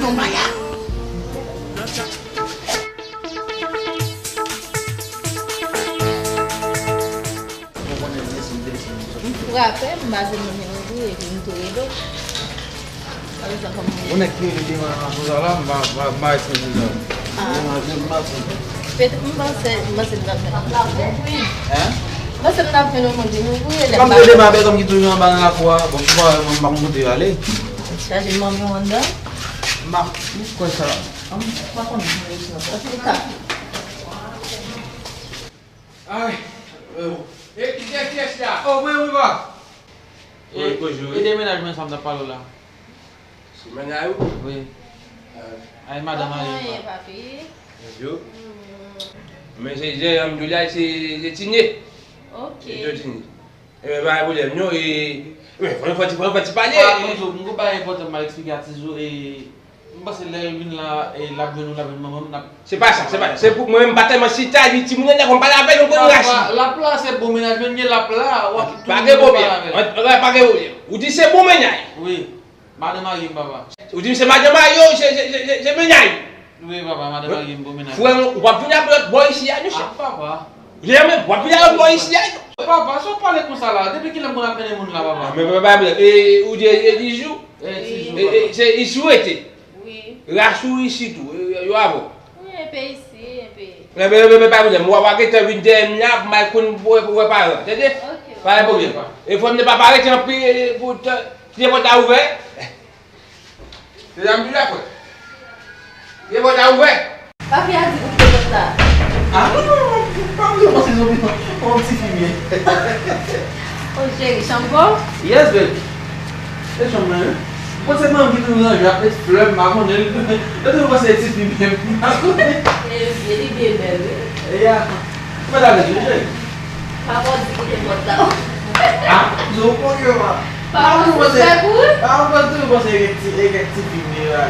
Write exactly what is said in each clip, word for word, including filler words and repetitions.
M frape, m pase nan men ouvriye, epi m touye do. Ou nèk ki rele devan nan sou sa la, m pa, m pa, m pa eksplike sa. Ah. Devan jè m pase. Petèt m panse, m panse m t ap jwenn yon moun. Hein? M panse m t ap jwenn yon moun vin ouvriye lè m pa. Kòm se devan pèsòn ki toujou anba nan lakou a, bon, m pa, m pa konn kote yo ale. Chaje manmi w anndan. M pa, m kwè sa. M pa konnen. Antouka. Ay, e, e, kiyès, kiyès la? Oh, mwen, mwen, pa. E, e de mennaj mwen sa m t ap pale w la. Se mennaj ou? Wi. Ay, madanm a li. Kòman ye, papi? Bonjou. Men se jeran m di w la, se, se Tinie. Ok. Se Tinie. Ebyen, pa gen pwoblèm, non, e, men, fò, fò, fò, fò ti pale. Pa konn zo, m gon bagay enpòtan m al eksplike a Tizou, e, m panse lè l vin la, e, l ap jwenn ou, l ap jwenn manman m, n ap. Se pa sa, se pa sa. Se pou mwen, m pa tèlman chita, li timoun nan, fò m pale avè l, yon grenn rachi. L ap la, se bon mennaj, men gen l ap la, w ap. Pa gen pwoblèm. An, an, pa gen pwoblèm. Ou di se bon mennaj. Wi. Madan marye m, papa. Ou di m se madan marye w, se, se, se, se, se mennaj. Wi, papa, madan marye m, bon mennaj. Frè m, ou p ap vin ap lòt bò isi a, non, chè. Ah, papa. Ou di, men, w ap vin ap lòt bò isi a, non. Papa, sa w pale konsa la? Depi kilè m konn ap mennen moun la, papa? Men, papa, e, ou di, e, e, Tizou? E, Tizou, e, papa. E, se isi w rete? Wi. Rach ou isi tou, e, yo avè w? Wi, enpe isi, enpe. Men, men, men, men, pa pwoblèm. W a, w a gentan vin dèyè m la, pou m al konn pou, pou wè paran, tande? Ok. Pa gen pwoblèm. E fò m te pa parèt anpil, e, pou t-, kite pòt la ouvè. Se sa m di w la, frè. Kite pòt la ouvè. Papi a di pou kite pòt la. Ah, non, non, non, pa vle panse se yon, yon ti fi m ye. Oh, cheri, chanm pa w? Yes, baby. E chanm mwen, wi. Mwen se manmi ki toujou ranje ap met flè, m pa konnen. Yo toujou panse se ti fi m ye, m pa konnen. E byen, li byen bèl, wi. E ya. Mwen ta vle jwe, cheri. Papa w di kite pòt la. Ah, zo w konn yo, ma. Papa w se sèk ou? Papa w toujou panse e kèk ti, e kèk ti fi m ye la.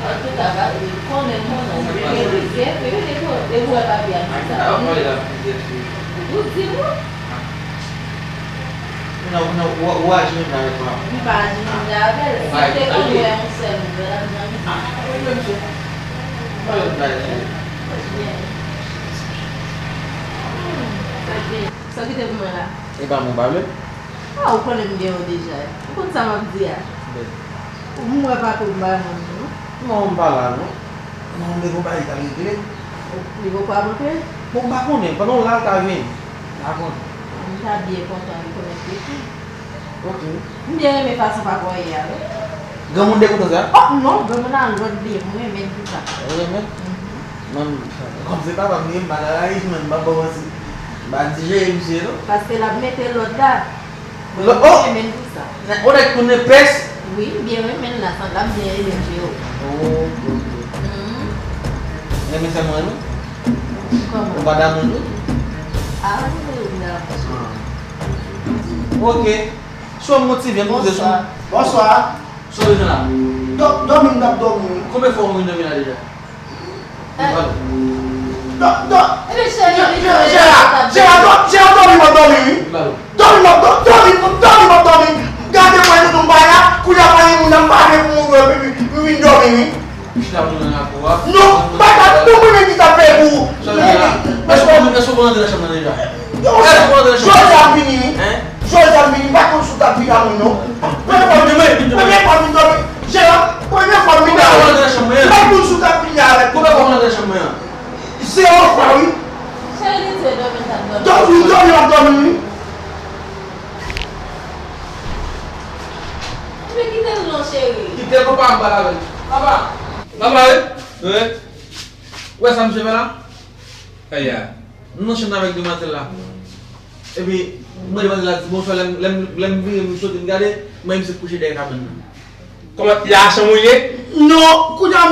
Antouka, pa konnen, konnen, ou byen gen plizyè, epi, epi, epi, epi, wè papi a di sa. Ou di nou? Ou nan, ou nan, ou, ou aji menm jan avèk papa m. M pa aji menm jan avè l. Si w te konn wè yon sèl nouvèl ap jan. Ah, ou menm se. M pa yon bagay, cheri. Byen. Hmm, sa byen. Sa w kite pou mwen la? E pa mwen, pa vle? Ah, ou konnen m gen yon deja. Ou konn sa m ap di a? Byen. Ou m wè pa tou m pa moun non. Non, m pa la, non. Non, m te gon bagay k al regle. Li poko ap antre? Bon, m pa konnen. Pandan w la, l ka vini. M pa konnen. M ta byen kontan li konèt li tou. Ok. M byen renmen fason papa w ye a, wi. Granmoun te kontan sa? Oh, non, granmoun an lòd li ye. Mwen renmen l pou sa. Ou renmen? Mhm. Mwen, kòm se papa m ye, m pa ka rayi, mwen, m pa ba w manti. M pa dijere misye, non. Paske l ap mete lòd la. Lo, oh! Mwen renmen l pou sa. Ou nèk konnen pès? Wi, m byen renmen l la, sa l ap byen ede m jere w. Oh, ok, ok. Mhm. Renmen sè mwen, non? Kòman? Ou pa damou, non? Ah, wi, wi, wi, wi. Ah. Ok. Sou motive, m poze sou. Bonswa. Bonswa. Sou bezwen la? Dò-, dòmi, m t ap dòmi, wi. Konbyen fwa ou vin dòmi la deja? Dò-, dò-, Jera, Jera, dò-, Jera, dòmi, m ap dòmi, wi. Dòmi, m ap dò-, dòmi, dòmi, m ap dòmi. Gade mwen, toutou m bay la, kounye a pa gen moun nan, m pa gen pou mwen, m vin dòmi, wi. Chita pou nan lakou a. Non, m pa ka, non, mwen menm ki t ap peye pou ou. Èske ou, èske ou konn antre nan chanm nan deja? Èske ou konn antre nan chanm nan? Jodi a m vini, wi. Hein? Jodi a m vini, m pa konn si w t ap vin a mwen, non. Premye fwa m vin, premye fwa m vin dòmi. Jera, premye fwa m vin dòmi. Ou pa konn antre nan chanm mwen an? M pa konn si w t ap vin avèk mwen. Ou pa konn antre nan chanm mwen an? Zewo fwa, wi. Cheri, li di dòmi, l t ap dòmi. Dòmi, dòmi, l ap dòmi, wi. Ebyen, kite l non, cheri. Kite l, papa, m pale avè l. Papa. Papa, wi. Wi. Ou wè sa misye fè la? Aya. M nan chanm nan avèk demwazèl la. Epi, mwen demwazèl la di bonswa, lè m, lè m, lè m vire m soti m gade, m wè misye kouche dèyè kabann nan. Kòman, la chanm ou ye? Non, kounye a,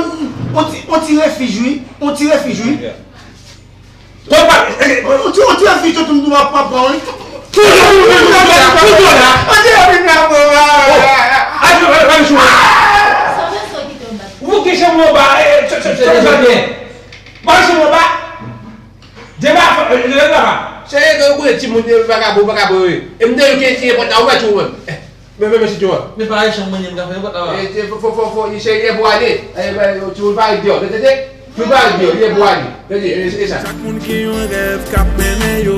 on ti, on ti refij, wi. On ti refij, wi. Kòman? On ti, on ti refij, tout moun ap, ap pran, wi. Tout moun la, tout moun la. On ti refij la, pran. Oh, a, a, a, a, a. Ou gen chanm anba, e, chanm, chanm, chanm, chanm, chanm. Mwen se mwen pa. Dema, e, e, e, papa. Se yo ke ou konnen timoun yo vagabon, vagabon, wi. E m te yo ke siye pòt la ouvè tou, wi. Men, men, men, sityon an. Men pa echanj mwen menm ka fè nenpòt la. E, e, fò, fò, fò, fò, cheri, lè pou ale. E, ben, ti moun pa ret deyò, tande, tande? Ti moun pa ret deyò, lè pou ale. Tande, e, e sa. Chak moun gen yon rèv k ap mennen yo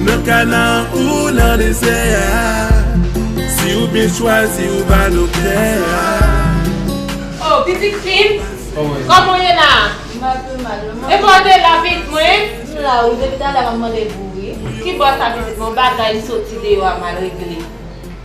nan Kanan ou nan dezè a. Si ou byen chwazi, ou ba doktè a. Oh, pitit fi m, kòman w ye la? M pa pi mal non, manmi. Epa w te la, pitit mwen? M la wi, depi talè m ap mande pou ou wi. Kibò sa, pitit mwen? Bagay m soti deyò a mal regle.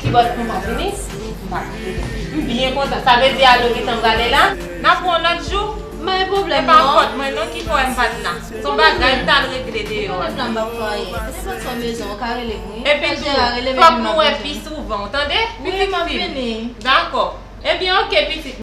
Kibò m pa vini? M pa vini. M byen kontan. Sa vle di Ado gentan prale la? N ap wè yon lòt jou? M pa gen pwoblèm non. E pa fòt mwen non ki fè w wè m pa t la. Se yon bagay m t al regle deyò a. Pwoblèm la m p ap fè anyen. Nenpòt sa w bezwen, ou ka rele m wi. Epi tou, fòk nou wè pi souvan, w tande? Wi, m ap vini. Dakò. Ebyen, oke, pitit.